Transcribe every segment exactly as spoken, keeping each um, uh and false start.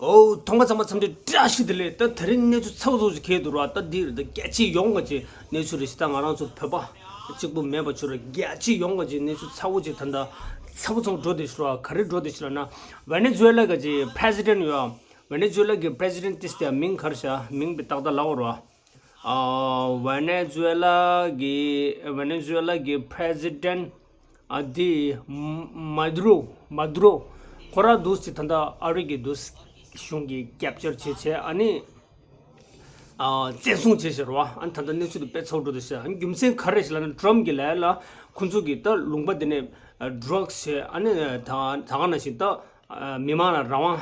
ཨོ། མཐོང་པ་ཚང་མ་འཚམས་འདྲི་བཀྲ་ཤིས་བདེ་ལེགས། ད་དེ་རིང་གནས་ཚུལ་ཚ་བོ་ཚོ་ཅིག་ཁེལ་འདུག་ར། ད་འདི་རེད། ད་རྒྱལ་སྤྱི་ཡོངས་ཀྱི་གནས་ཚུལ་རེད་ཤག་ད་ང་རང་ཚོ་བོད་པ་གཅིག་པུ་མེད་པ་ཆོ་ར། རྒྱལ་སྤྱི་ཡོངས་ཀྱི་གནས་ཚུལ་ཚ་བོ་ཅིག་ད་ད་ཚ་བོ་ཚ་བོ་འགྲོ་བསྡད་ཤག་ར། ག་རེ་འགྲོ་བསྡད་ཤག་ལབ་ན། ཝེ་ནེ་ཛུ་ཝེ་ལ་གི་president ཡོད། ཝེ་ནེ་ཛུ་ཝེ་ལ་གི་president དེ་སྟེ་མིང་ག་རེ་ཤག་མིང་དེ་ཏག་ཏག་ལབ་དགོས་ར། ཨ། ཝེ་ནེ་ཛུ་ཝེ་ལ་གི་ཝེ་ནེ་ཛུ་ཝེ་ལ་གི་president ཨ་དེ་མ་དུ་རོ། མ་དུ་རོ། ཁོ་རང་འདུག་སེ་ད་ལྟ་ཨ་རི་གི་འདུག་སེ་གཞུང་གིས་རྒྱབ་སྐྱོར་བྱས་བྱས། ཨ་ནི་ཨ་བཙན་བཟུང་བྱས་ཤག་ར་བ། ཨ་ནི་ད་ལྟ་གནས་ཚུལ་དེ་དཔེ་ཚ་བོ་འགྲོ་འདུག་ཟེར། ཨ་ནི་རྒྱུ་མཚན་ག་རེ་ཞིག་ལབ་ན། ཊམ་གྱིས་ལབ་ཡ་ལ་ཁོང་ཚོ་གིས་ད་ལུང་པ་དེ་ནས་ཨ་ཌག་སི་བྱས། ཨ་ནི་ད་ད་ག་ནང་བཞིན་ད་ཨ་མི་མང་ལ་རང་དབང་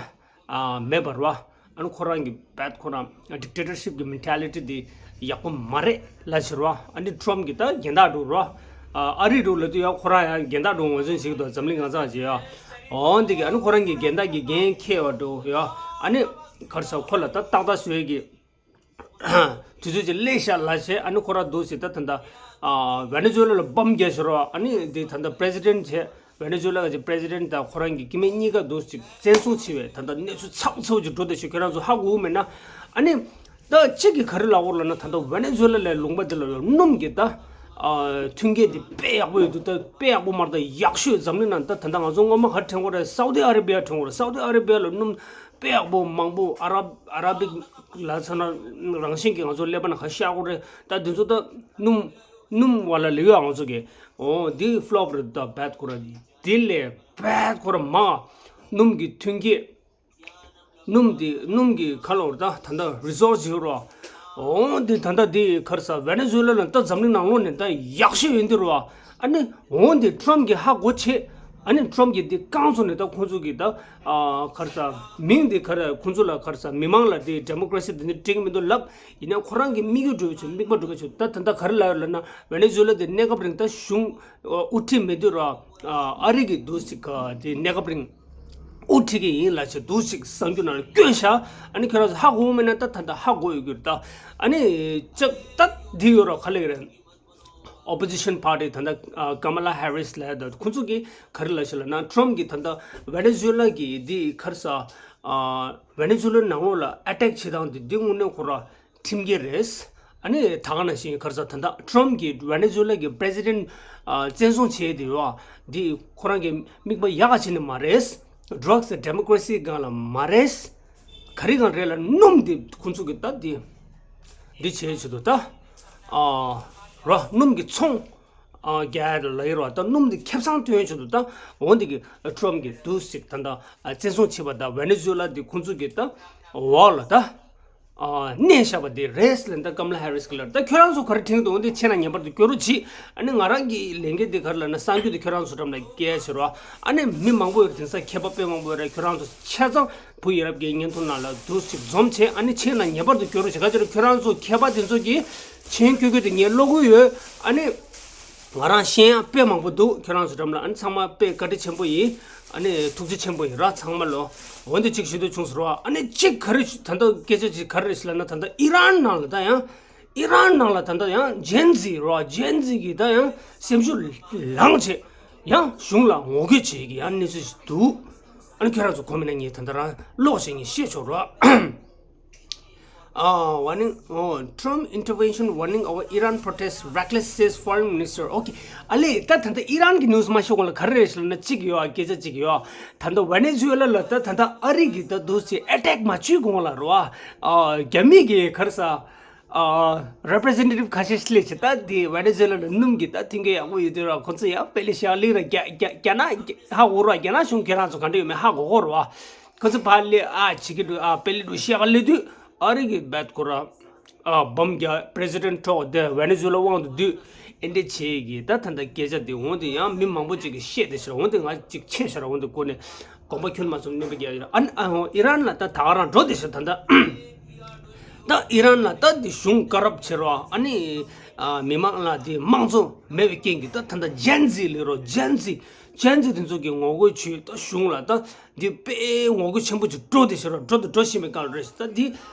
ཨ་མེད་པ་རེད་བ། ཨ་ནི་ཁོ་རང་གི་བད་ཁོ་རང་dictatorship གི་mentality དེ་ཡག་པོ་མ་རེད་ལབ་ཤག་ར་བ། ཨ་ནི་ཊམ་གྱིས་ད་རྒན་བདག་འགྲོ་ར། ཨ་ཨ་རི་འགྲོ་ལབ་དུས་ཡ་ཁོ་རང་ཡང་རྒན་བདག་འགྲོ་ངོས་འཛིན་བྱེད་ཀྱི་འདུག་འཛམ་གླིང་གང་ས་གང་ཅིག་ཡ། འོ་འདི་གི་ཨ་ནི་ཁོ་རང་གི་རྒན་བདག་གི་འགན་འཁྱེར་བ་འགྲོ་ཡ། ཨ་ནི་ག་རེ་ཟེར། ཁོ་ལ་ད་ཏག་ཏག་བཟོ་ཡས་ཀྱི་དུས་ཚོད་ཅིག་སླེབས་ཤག་ལབ་བྱས། ཨ་ནི་ཁོ་རང་འདུག་སེ་ད་ད་ལྟ་ཨ་ཝེ་ནེ་ཛུ་ཝེ་ལ་ལ་བམ་རྒྱག་ཤག་ར་བ། ཨ་ནི་འདི་ད་ལྟ་president བྱས། ཝེ་ནེ་ཛུ་ཝེ་ལ་གི་president དང་ཁོ་རང་གི་སྐྱེ་དམན་གཉིས་ཀ་འདུག་སེ་བཙན་བཟུང་བྱས་པའི་ད་ལྟ་གནས་ཚུལ་ཚ་བོ་ཚ་བོ་ཅིག་འགྲོ་བསྡད་ཤག་ཁྱོད་རང་ཚོ་ཧ་གོ་གི་མེད་ན། ཨ་ནི་ད་གཅིག་གིས་ག་རེ་ལབ་དགོས་ལབ་ན། ད་ལྟ་ཝེ་ནེ་ཛུ་ཝེ་ལ་ལའི་ལུང་པ་འདི་ལ་ཡོད་སྣུམ་གྱི་ད་ཨ་མཐུན་རྐྱེན་འདི་དཔེ་ཡག་པོ་ཡོད་འདུག་ད་དཔེ་ཡག་པོ་མ་རེད། ད་ཡག་ཤོས་འཛམ་གླིང་ནང་ད་ད་ལྟ་ང་ཚོ་སྔོན་མ་ག་རེ་དྲན་གྱི་ཡོད་རེད། སའུ་ཏི་ཨ་རེ་བི་ཡ་དྲན་གྱི་ཡོད་རེད། སའུ་ཏི་ཨ་རེ་བི་ཡ་ལ་སྣུམ་དཔེ་ཡག་པོ་མང་པོ། ཨ་རབ་ཨ་ར་བིག་ལབ་ཚར་ན་རང་བཞིན་གྱིས་ང་ཚོ་ཀླད་པ་ནང་ག་ཤར་གྱི་ཡོད་རེད། ད་འདི་ཚོ་ད་སྣུམ་སྣུམ་བ་ལ་ལུས་ཡ་ང་ཚོ་གི། འོ་འདི་ཕི་ལོབ་རེད། ད་བད་ཁོ་ར་འདི་ལས་བད་ཁོ་ར་མང་། སྣུམ་གྱི་མཐུན་རྐྱེན། སྣུམ་འདི་སྣུམ་གྱི་ཁ་ལོར་ད་ད་ལྟ་རི་སོར་སི་ཡོད་ར། འོ་འདི་ད་ལྟ་འདི་ག་རེ་ཟེར། ཝེ་ནེ་ཛུ་ཝེ་ལ་ལ་ད་འཛམ་གླིང་ནང་ལོགས་ནས་ད་ཡག་ཤོས་ཡོད་འདི་ར་བ། ཨ་ནི་འོ་འདི་ཊམ་གྱིས་ཧ་གོ་བྱས། ཨ་ནི་ཊམ་གྱིས་འདི་བཀང་སོང་ནས་ད་ཁོང་ཚོ་གིས་ད་ཨ་ག་རེ་ཟེར། མིང་འདི་ག་རེ། ཁོང་ཚོ་ལ་ག་རེ་ཟེར། མི་མང་ལ་འདི་democracy འདི་འདི་སྤྲད་ཀྱི་མི་འདུག་ལབ། ཡིན་ནའང་ཁོ་རང་གི་དམིགས་ཡུལ་འགྲུབ་ཆེད། དམིགས་པ་འགྲུབ་ཆེད། ད་ད་ལྟ་ག་རེ་ལབ་ཡོད་ལབ་ན། ཝེ་ནེ་ཛུ་ཝེ་ལ་འདི་གནས་སྐབས་རིང་ད་གཞུང་དབུ་ཁྲིད་མེད་དུས་ར། ཨ་རི་གི་འདུག་སེ་ག་དེ་གནས་སྐབས་རིང་དབུ་ཁྲིད་ཀྱི་ཡིན་ལབ་བྱས་འདུག་སེ་གསར་འགྱུར་ནང་ལ་བསྐྱོན་ཤག་ཨ་ནི་ཁྱོད་རང་ཚོ་ཧ་གོ་མེད་ན་ད་ད་ད་ཧ་གོ་ཡོད་རྒྱུ་རེད། ད་ཨ་ནི་ཅག་ད་འདི་ཡོད་ར། ག་རེ་ལབ་ཀྱི་རེད། Opposition party ད་ལྟ་ཨ་ཀ་མ་ལ་ཧེ་རིས་ལབ་ཡ་ད། ཁོང་ཚོ་གིས་ག་རེ་ལབ་ཤག་ལབ་ན། ཊམ་གྱིས་ད་ལྟ་ཝེ་ནེ་ཛུ་ཝེ་ལ་གི་འདི་ག་རེ་ཟེར། ཨ་ཝེ་ནེ་ཛུ་ཝེ་ལ་ནང་ལོགས་ལ་ཨེ་ཊེག་བྱེད་སྟངས་འདི་འདི་དངོས་གནས་ཁོ་ར་ཁྲིམས་འགལ་རེད། ཨ་ནི་ད་ག་ནང་བཞིན་ག་རེ་ཟེར། ད་ལྟ་ཊམ་གྱིས་ཝེ་ནེ་ཛུ་ཝེ་ལ་གི་president ཨ་བཙན་བཟུང་བྱས་དེ་བ་འདི་ཁོ་རང་གི་དམིགས་པ་ཡག་ག་བྱས་ནས་མ་རེད། ཌག་སི་ཌེ་མོ་ཀ་རེ་སི་སྒང་ལ་མ་རེད། ག་རེ་སྒང་རེད་ལབ་ན། སྣུམ་འདི་ཁོང་ཚོ་གིས་ད་འདི་འདི་བྱས་བྱེད་དུ་ད་ཨ་ར་སྣུམ་གྱི་ཚོང་ཨ་རྒྱག་ལ་ཡོད་ར། ད་སྣུམ་འདི་ཁེ་བཟང་ཐོན་བྱེད་དུ་ད་འོ་འདི་གི་ཊམ་གྱིས་འདུག་སེ་ད་ད་ཨ་བཙན་བཟུང་བྱས་པ། ད་ཝེ་ནེ་ཛུ་ཝེ་ལ་འདི་ཁོང་ཚོ་གིས་ད་འོག་ལ་ད་ཨ་མནན་བཞག་པ་འདི་རེད་ལབ། ད་ཀ་མ་ལ་ཧེ་རིས་གིས་ལབ། ད་ཁྱོད་རང་ཚོ་ག་རེ་དྲན་འདུག་འོ་འདི་མཆན་ནང་ངེས་པར་དུ་བསྐྱོན་རོགས་གྱིས། ཨ་ནི་ང་རང་གི་ལས་འགན་འདི་ག་རེ་ལབ་ན། གསར་འགྱུར་འདི་ཁྱོད་རང་ཚོ་འགྲམ་ལ་སྐྱེལ་བྱེད་རོགས། ཨ་ནི་མི་མང་པོ་ཡོད་རེད། དེང་སང་མཁས་པ་དཔེ་མང་པོ་ཡོད་རེད། ཁྱོད་རང་ཚོ་ཆ་ཚང་བུ་ཡ་རབས་ཀྱི་བརྙན་ཐུང་ནང་ལ་འདུག་སེ་འཛོམས་བྱས། ཨ་ནི་མཆན་ནང་ངེས་པར་དུ་བསྐྱོན་རོགས་གྱིས། ག་ཅི་རེད། ཁྱོད་རང་ཚོ་མཁས་པ་དེ་ཚོ་གིས་མཆན་བསྐྱོན་བསྐྱོན་དེ་ངས་ཀློག་གི་ཡོད། ཨ་ནི་ང་རང་ཤེས་ཡ་དཔེ་མང་པོ་འདུག་ཁྱོད་རང་ཚོ་འགྲམ་ལ། ཨ་ནི་ཚང་མ་དཔེ་བཀའ་དྲིན་ཆེན་པོ་ཡིན། ཨ་ནི་ཐུགས་རྗེ་ཆེན་པོ་ཡིན་ར་ཚང་མ་ལོ། འོ་འདི་གཅིག་ཞུ་འདོད་བྱུང་ཟེར་བ། ཨ་ནི་གཅིག་ག་རེ་ད་ལྟ་སྐད་ཆ་ཅིག་ག་རེ་རེད་ཟེར་ལབ་ན། ད་ལྟ་ཨི་རན་ནང་ལ་ད་ཡང་ཨི་རན་ནང་ལ་ད་ལྟ་ཡང་ཇེན་ཛི་ར། ཇེན་ཛི་གིས་ད་ཡང་སེམས་ཤུགས་ལངས་བྱས་ཡང་གཞུང་ལ་ངོ་རྒོལ་བྱེད་ཀྱི་ཡང་གནས་ཚུལ་ཞིག་འདུག་ཨ་ནི་ཁྱོད་རང་ཚོ་གོ་མེད་ན་ངས་ད་ལྟ་རང་ཀློག་བྱས་ངས་བཤད་ཆོག་ར། ཨ། Warning, oh, Trump intervention warning over Iran protests, reckless, says Foreign Minister. Okay. ཨ་ལས། ད་ད་ལྟ་ཨི་རན་གྱི་ནིའུ་སི་མ་ཤོད་གོང་ལ་ག་རེ་རེད་ཟེར་ན། གཅིག་ཡོད་ཨ། སྐད་ཆ་གཅིག་ཡོད་ཨ། ད་ལྟ་ཝེ་ནེ་ཛུ་ཝེ་ལ་ལ་ད་ད་ལྟ་ཨ་རི་གིས་ད་འདུག་སེ་ཨེ་ཊེག་མ་བྱེད་གོང་ལ་རོ་ཨ། ཨ། རྒྱ་མི་གི་ག་རེ་ཟེར། ཨ། རེ་པི་རི་ཛེན་ཊེ་ཊིབ་ཁ་ཤས་སླེབས་བྱས། ད་དེ་ཝེ་ནེ་ཛུ་ཝེ་ལ་ལ་སྣུམ་གྱི་ད་མཐུན་རྐྱེན་ཡག་པོ་ཡོད་དུས་ར། ཁོ་ཚོ་ཡང་པེ་ལི་ཤ་ལི་ར། རྒྱ་རྒྱ་རྒྱ་ནག་ཧ་གོ་ར། རྒྱ་ནག་གཞུང་ཁྱེད་རང་ཚོ་ག་འདྲ་ཡོད་མེད་ཧ་གོ་གོ་ར། ཁོ་ཚོ་ཕར་སླེབས་ཨ་བྱེད་ཀྱི་འདུག་ཨ། པེ་ལི་འདུག་བཤད་ག་སླེབས་དུས་ཨ་རི་གི་བད་ཁོ་ར་ཨ་བམ་རྒྱ་པི་རེ་སི་ཌེན་ཊི་ཊོག་དེ་ཝེ་ནེ་ཛུ་ཝེ་ལ་དབང་དུ་བསྡུས། ཨེ་འདྲ་བྱེད་ཀྱི་ད་ད་ལྟ་སྐད་ཆ་དེ་འོང་དེ་ཡང་མི་མང་པོ་ཅིག་གིས་བཤད་དེ་ཤར་འོང་དེ་ང་ཅིག་ཆེ་ཤར་འོང་དེ་སྐོར་ནས་དགོངས་པ་ཁྱོན་མ་ཚོམ་སྣོན་པ་རྒྱག་ཡོད། ཨ་ནི་ཨ་ཧོ་ཨི་རན་ལ་ད་ད་ག་རང་འགྲོ་དེ་ཤར་ད་ད། ད་ཨི་རན་ལ་ད་དེ་གཞུང་ཀ་རབ་བྱེད་རོགས། ཨ་ནི་ཨ་མི་མང་ལ་དེ་དམངས་གཙོ་མེད་པའི་རྐྱེན་གྱིས་ད་ད་ད་ཇེན་ཛི་ལས་རོགས། ཇེན་ཛི་ཇེན་ཛི་དེ་ཚོ་གིས་ངོ་རྒོལ་བྱོས། ད་གཞུང་ལ་ད་འདི་དཔེ་ངོ་རྒོལ་ཆེན་པོ་ཅིག་འགྲོ་དེ་ཤར་རོགས། འགྲོ་དང་འགྲོ་བཞིན་པའི་སྐབས་རེད། ད་འདི་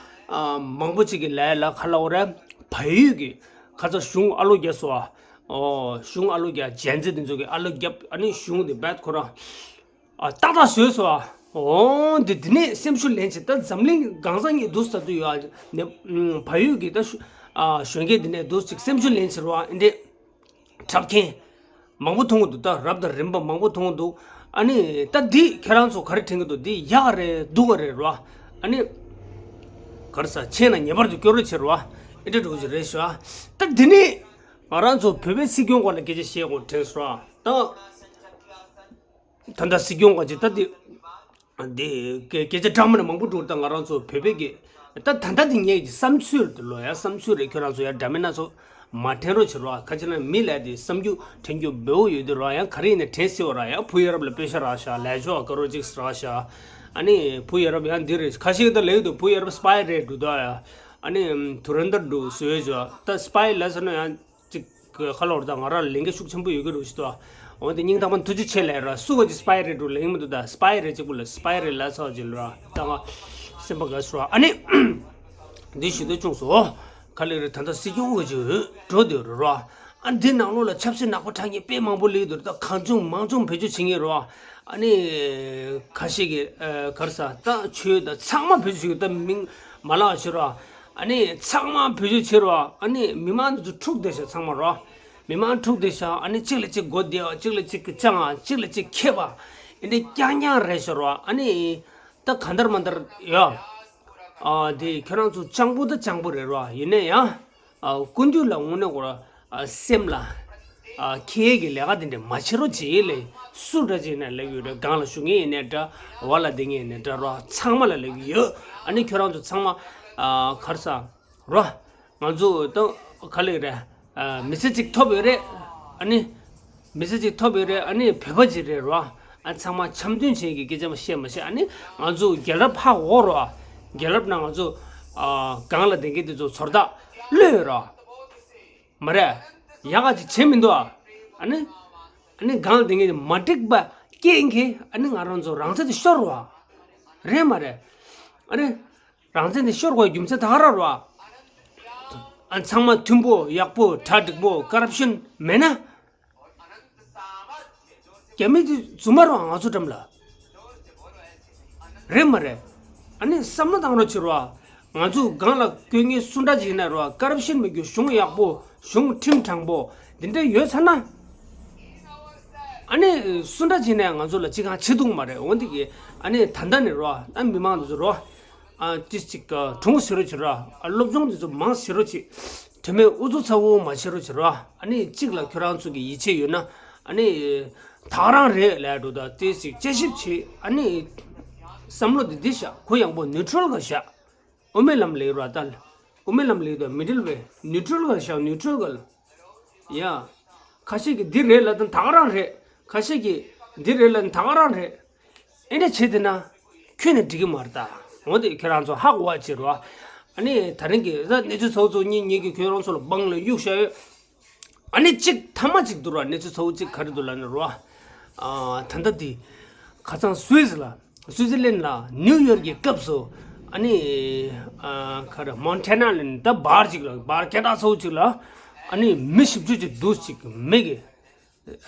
ཨ་མང་པོ་ཅིག་གིས་ལས་ལ་ཁ་ལ་འོ་ར་བལ་ཡུལ་གྱི་ཁ་ཚ་གཞུང་ཨ་ལོ་རྒྱབ་སོ་ཨ། ཨོ་གཞུང་ཨ་ལོ་རྒྱབ། ཇེན་ཛི་དེ་ཚོ་གིས་ཨ་ལོ་རྒྱབ། ཨ་ནི་གཞུང་དེ་བད་ཁོ་ར་ཨ་ཏག་ཏག་བཟོས་སོ་ཨ། འོང་དེ་དེ་ནས་སེམས་ཤུགས་ལེན་བྱས། ད་འཛམ་གླིང་གང་ས་ཉིད་འདུག་ས་དུ་ཡོད་ནས་བལ་ཡུལ་གྱི་ད་ཤུ་ཨ་གཞོན་སྐྱེས་དེ་ནས་འདུག་ཅིག་སེམས་ཤུགས་ལེན་བྱས་རོ། ཨ་འདྲས་འཁྲབ་མཁན་མང་པོ་མཐོང་གི་འདུག་ད་རབ་དང་རིམ་པ་མང་པོ་མཐོང་གི་འདུག་ཨ་ནི་ད་འདི་ཁྱེད་རང་ཚོ་ག་རེ་དྲན་གྱི་འདུག་འདི་ཡག་ག་རེད་སྡུག་ག་རེད་རོ། ཨ་ནི་ག་རེ་ཟ་ཆེ་ན་ངེས་པར་དུ་སྐྱོ་རོགས་བྱེད་རོ། ཨེ་འདྲ་འགྲོ་གི་རེད་ཤག་ད་འདི་ནི་ང་རང་ཚོ་བོད་པའི་སྲིད་སྐྱོང་སྐོར་ལ་སྐད་ཆ་བཤད་དགོས་དྲན་སོང་ད། ད་ལྟ་སྲིད་སྐྱོང་ག་ཅིག་ད་འདི་འདི་སྐད་སྐད་ཆ་འདྲ་མི་འདྲ་མང་པོ་འགྲོ། ད་ང་རང་ཚོ་བོད་པའི་གི་ད་ད་ལྟ་འདི་ངའི་གི་བསམ་ཚུལ་དུ་ལོ་ཡ་བསམ་ཚུལ་རེད། ཁྱོད་རང་ཚོ་ཡ་འདྲ་མིན་སྣ་ཚོགས་མ་དྲན་རོགས་བྱེད་རོགས། ཁ་ཅིག་ན་མི་ལ་དེ་བསམ་རྒྱུ་དྲན་རྒྱུ་འབེའུ་ཡོད་དུས་རོགས། ཡང་ག་རེ་ཡིན་ན་དྲན་སྲིད་པ་རོགས། ཡང་བུ་ཡ་རབས་ལ་པེ་ཤ་རག་ཤག་ལས་ཆོག་ག་རོ་ཅིག་རག་ཤག་ཨ་ནི་བུ་ཡ་རབས་ཡང་འདི་རེད། ཁ་ཤས་ཀྱིས་ད་ལས་ཡོད་དུ་བུ་ཡ་རབས་སྤའི་རེད་འགྲོ་ད་ཡ། ཨ་ནི་དུ་རན་དར་འགྲོ་བཟོས་ཡོད་ཅོ། ད་སྤའི་ལ་ཟེར་ན་ཡང་ཅིག་ཁ་ལོར་ད་ང་རང་ལ་ལས་འགན་ཤུགས་ཆེན་པོ་ཡོད་ཀྱི་རེད་ཞུ་དོ། འོན་ཏེ་སྙིང་ཐག་པ་ཐུགས་རྗེ་ཆེ་ལབ་ར། སུ་ག་ཅིག་སྤའི་རེད་འགྲོ་ལབ་ཡིན་མི་འདུག་ད་སྤའི་རེད་ཅིག་པུ་ལ་སྤའི་རེད་ལ་ཚོགས་ཅིག་ལ་ར། ད་ང་སེམས་པ་དགའ་སོང་ར། ཨ་ནི་འདི་ཞུ་འདོད་བྱུང་སོང་། ག་ལེ་རེད། ད་ལྟ་སྲིད་སྐྱོང་གི་ཅིག་འགྲོ་འདོད་རེད་ར། ཨ་འདི་ནང་ལོགས་ལ་ཆབ་སྲིད་ནག་པོ་ཁྲག་ཉེས་དཔེ་མང་པོ་སླེབས་འདུག་ད་གང་བྱུང་མང་བྱུང་བེད་སྤྱོད་བྱེད་ངེས་རེད་བ། ཨ་ནི་ཁ་ཤས་ཀྱིས་ཨ་ག་རེ་ཟ་ད་ཆོས་ད་ཚང་མ་བེད་སྤྱོད་བྱེད་ད་མིང་མ་ལབ་ཕྱིར་རོ། ཨ་ནི་ཚང་མ་བེད་སྤྱོད་བྱེད་རོ། ཨ་ནི་མི་མང་ཚོ་འཁྲུག་བསྡད་ཤག་ཚང་མ་རོ། མི་མང་འཁྲུག་བསྡད་ཤག་ཨ་ནི་གཅིག་ལ་གཅིག་མགོ་བསྡད་པ། གཅིག་ལ་གཅིག་གི་བཅང་བ། གཅིག་ལ་གཅིག་ཁེབས་པ། ཨ་ནི་རྐྱང་རྐྱང་རེད་ཤག་རོ། ཨ་ནི་ད་གང་ལྟར་མ་ལྟར་ཡོད། ཨ་དེ་ཁྱོད་རང་ཚོ་སྤྱང་པོ་ད་སྤྱང་པོ་རེད་རོ། ཡིན་ན་ཡང་། ཨ་སྐུ་མདུན་ལ་དངོས་གནས་ཁོ་ར་ཨ་སེམས་ལ་ཨ་ཁྱེད་ཀྱི་ལས་ཀ་དེ་འདྲ་མ་བྱེད་རོགས་བྱེད་ལེ། སུ་འདྲ་བྱེད་ན་ལབ་ཡོད་རེད། སྒང་ལ་བཞུགས་མཁན་ཡིན་ནའི་འདྲ། འོག་ལ་བསྡད་མཁན་ཡིན་ནའི་འདྲ་རོ། ཚང་མ་ལ་ལབ་ཀྱི་ཡོད། ཨ་ནི་ཁྱོད་རང་ཚོ་ཚང་མ་ཨ་ག་རེ་ཟ་རོ། ང་ཚོ་ད་ག་ལེ་རེད། ཨ་མི་ཚེ་གཅིག་ཐོབ་ཡོད་རེད། ཨ་ནི། མི་ཚེ་གཅིག་ཐོབ་ཡོད་རེད། ཨ་ནི་བོད་པ་ཅིག་རེད་རོ། ཨ་ཚང་མ་འཆམ་མཐུན་བྱེད་ཀྱི་སྐད་ཆ་མ་བཤད་མ་བཤད། ཨ་ནི་ང་ཚོ་རྒྱལ་རབས་ཧ་གོ་རོ། རྒྱལ་རབས་ནང་ང་ཚོ་ཨ་སྒང་ལ་བསྡད་མཁན་དེ་ཚོ་ཚོར་ཐག་ལོས་ཡོད་རོ། མ་རེད། ཡག་ག་ཅིག་བྱེད་མི་འདུག་ཨ། ཨ་ནི། ཨ་ནི་སྒང་ལ་བསྡད་མཁན་དེ་མ་འགྲིག་པ་སྐྱེ་མཁན། ཨ་ནི་ང་རང་ཚོ་རང་བཙན་དེ་ཤོར་རོ། རེད་མ་རེད། ཨ་ནི། རང་བཙན་དེ་ཤོར་དགོས་རྒྱུ་མཚན་ད་ག་རང་རོ། ཨ་ཚང་མ་མཐུན་པོ་ཡག་པོ་གྲ་འགྲིག་པོ་ཀོ་རབ་ཤན་མེད་ན། རྒྱ་མི་དེ་རྫུན་མ་རོ་ང་ཚོ་འགྲམ་ལ། རེད་མ་རེད། ཨ་ནི་བསམ་བློ་བཏང་རོགས་བྱེད་རོ། ང་ཚོ་སྒང་ལ་སྐྱོད་མཁན་སུ་འདྲ་ཅིག་ཡིན་ན་རོ། ཀོ་རབ་ཤན་མེད་རྒྱུ། གཞུང་ཡག་པོ། གཞུང་ཁྲིམས་དྲང་པོ་འདི་འདྲ་ཡོད་ཚར་ན། ཨ་ནི་སུ་འདྲ་ཅིག་ཡིན་ན་ང་ཚོ་ལ་ཅི་གང་བྱེད་ཐུབ་མ་རེད། འོན་ཏེ་གི་ཨ་ནི་ད་ལྟ་ནས་རོ། ཨ་མི་མང་དེ་ཚོ་རོ། ཨ་ཏི་ཅིག་གྲུང་ཟེར་རོ་བྱེད་ར། ཨ་སློབ་སྦྱོང་དེ་ཚོ་མང་ཟེར་རོ་བྱེད། དེ་མིན་ཨུ་ཚུགས་ཚ་བོ་མ་བྱེད་རོ་བྱེད་ར། ཨ་ནི་གཅིག་ལ་ཁྱོད་རང་ཚོ་གི་ཡིད་ཆེས་ཡོད་ན། ཨ་ནི་ད་ག་རང་རེད་ལབ་འགྲོ། ད་ཏི་ཅིག་དཔྱད་ཞིབ་བྱེད། ཨ་ནི་བསམ་བློ་དེ་འདི་བཞག་གུ་ཡངས་པོ་ནིའུ་ཊྲལ་ག་བཞག་དབུ་མའི་ལམ་ལས་ར་ད། དབུ་མའི་ལམ་ལས་ད་མི་འབྲེལ་བའི་ནིའུ་ཊྲལ་ག་བཞག་ནིའུ་ཊྲལ་ག་ལ། ཡ། ཁ་ཤས་ཀྱིས་འདི་རེད་ལབ་དང་ད་ག་རང་རེད། ཁ་ཤས་ཀྱིས་འདི་རེད་ལབ་དང་ད་ག་རང་རེད། ཨེ་འདྲ་བྱེད་དེ་ན་ཁྱོད་ནི་འགྲིག་གི་མ་རེད་ད། འོ་དེ་ཁྱོད་རང་ཚོ་ཧ་གོ་བ་བྱེད་རོགས། ཨ་ནི་ད་རིང་གི་ད་གནས་ཚུལ་ཚོ་ཚོ་གཉིས་ངེད་ཀྱིས་ཁྱོད་རང་ཚོ་ལ་སྦང་ལ་གཡུག་བཞག་ཡོད། ཨ་ནི་གཅིག་མཐའ་མ་གཅིག་འདུག་ར། གནས་ཚུལ་ཚོ་གཅིག་ག་རེ་འདུག་ལབ་ན་རོ། ཨ་ད་ལྟ་དེ་ཁ་སང་སུད་སི་ལ། སུའི་ཙི་ལན་ལ་ནིའུ་ཡོར་གྱི་སྐབས་སུ། ཨ་ནི་ཨ་ག་རེ་མོན་ཊ་ན་ལ་ནི་ད་བར་ཅིག་ལ་བར་སྐད་གྲགས་ཚ་བོ་ཅིག་ལ། ཨ་ནི་མི་བཞི་བཅུ་ཅིག་འདུག་ཅིག་མི་གི་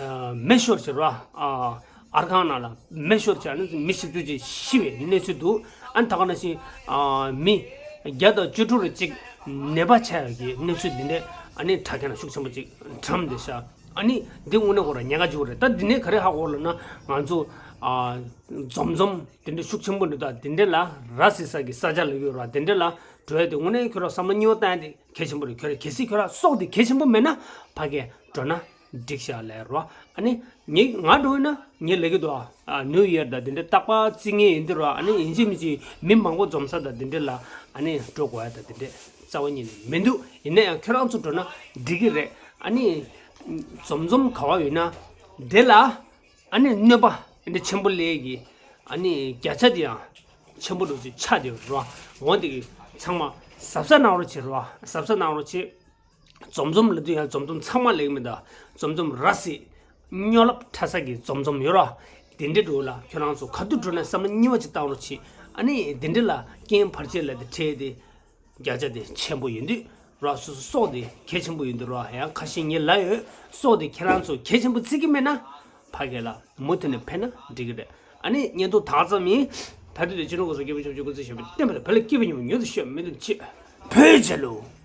ཨ་མེ་ཤོར་བྱས་ར། ཨ་ཨར་ཁང་ནང་ལ་མེ་ཤོར་བྱས། ཨ་ནི་མི་བཞི་བཅུ་ཅིག་ཤི་བའི་གནས་ཚུལ་འདུག་ཨ་ནི་ད་ག་ནང་བཞིན་ཨ་མི་བརྒྱ་དང་བཅུ་དྲུག་རེ་ཅིག་ནད་པ་ཆགས་ཡག་གི་གནས་ཚུལ་འདི་འདྲས་ཨ་ནི་དྲ་རྒྱ་ནང་ཤུགས་ཆེན་པོ་ཅིག་གྲམ་བསྡད་ཤག་ཨ་ནི་འདི་དངོས་གནས་ཁོ་རང་ཉེན་ཁ་ཆེ་བོ་རེད། ད་འདི་ནས་ག་རེ་ཧ་གོ་ལབ་ན། ང་ཚོ་ཨ་འཛོམས་འཛོམས་དེ་འདྲ་ཤུགས་ཆེན་པོ་འདུག་ད་དེ་འདྲ་ལ་ར་བཟི་ས་གི་ས་ཆ་ལ་ཡོད་ར། དེ་འདྲ་ལ་འགྲོ་ཡ་དེ་དངོས་གནས་ཁྱོད་རང་བསམ་བློ་རྙིང་བ་བཏང་ཡ་དེ་གལ་ཆེན་པོ་རེད། ཁྱོད་རང་གལ་སྲིད་ཁྱོད་རང་སྲོག་དེ་གལ་ཆེན་པོ་མེད་ན་ཕ་གིར་འགྲོ་ན་འགྲིག་ཤག་ལབ་ར། ཨ་ནི་ངས་ང་འགྲོ་ཡིན་ན་ངས་ལབ་ཀྱི་འདུག་ཨ་ནིའུ་ཡར་དང་དེ་འདྲ་རྟག་པར་བརྩི་མཁན་ཡིན་དུས་ར། ཨ་ནི་ཡིན་གཅིག་མིན་གཅིག་མི་མང་པོ་འཛོམས་ས་དང་དེ་འདྲ་ལ་ཨ་ནི་འགྲོ་དགོས་ཡ་དང་དེ་འདྲ་རྩ་བ་ཉིད་ནས་མི་འདུག་ཡིན་ན་ཡང་ཁྱོད་རང་ཚོ་འགྲོ་ན་འགྲིག་གི་རེད། ཨ་ནི་འཛོམས་འཛོམས་ག་བ་ཡོད་ན་དེ་ལ། ཨ་ནི་གནོད་པ་འདི་ཆེན་པོ་ལས་ཀྱི་ཨ་ནི་བརྒྱ་ཆ་དེ་ཡང་ཆེན་པོ་འདྲ་ཅིག་ཆགས་བསྡད་ཡོད་རེད་བ། འོ་དེ་གི་ཚང་མ་གཟབ་གཟབ་གནང་རོགས་བྱེད་རོགས། གཟབ་གཟབ་གནང་རོགས་བྱེད། འཛོམས་འཛོམས་ལབ་དུས་ཡང་འཛོམས་འཛོམས་ཚང་མ་ལབ་ཀྱི་མེད་ད། འཛོམས་འཛོམས་ར་བཟི་སྨྱོ་ལབ་ཁྲ་ས་གི་འཛོམས་འཛོམས་ཡོད་རོགས། དེ་འདྲའི་འགྲོ་ལ་ཁྱོད་རང་ཚོ་ག་དུས་འགྲོ་ན་བསམ་བློ་རྙིང་བ་ཅིག་བཏང་རོགས་བྱེད། ཨ་ནི་དེ་འདྲ་ལ་རྐྱེན་བར་ཆད་ལ་དེ་འཕྲད་དེ། བརྒྱ་ཆ་དེ་ཆེན་པོ་ཡིན་དུས་ར། སོ་སོ་སྲོག་དེ་གལ་ཆེན་པོ་ཡིན་དུས་ར། ཡང་ཁ་ཤས་ངས་ལབ་ཡོད། སྲོག་དེ་ཁྱེད་རང་ཚོ་གལ་ཆེན་པོ་བརྩི་གི་མེད་ན་ཕ་གི་ལ་མུ་མཐུད་ནས་ཕན་ན་འགྲིག་གི་རེད། ཨ་ ཨ་ནི་བརྙན་ཐུང་དག་ཙམ་ཡིན། ད་དུས་དེ་ཕྱི་ལོ་གོ་ས་སྐྱེ་བོ་ཆུང་ཆུང་ཀུན་ཚེ་ཞབས་པད་བརྟན་པ་དང་བོད་ལ་སྐྱིད་པ་ཉིན་མོ་མྱུར་དུ་ཤོག་མི་འདུག་ཅེས་བོད་རྒྱལ་ལོ།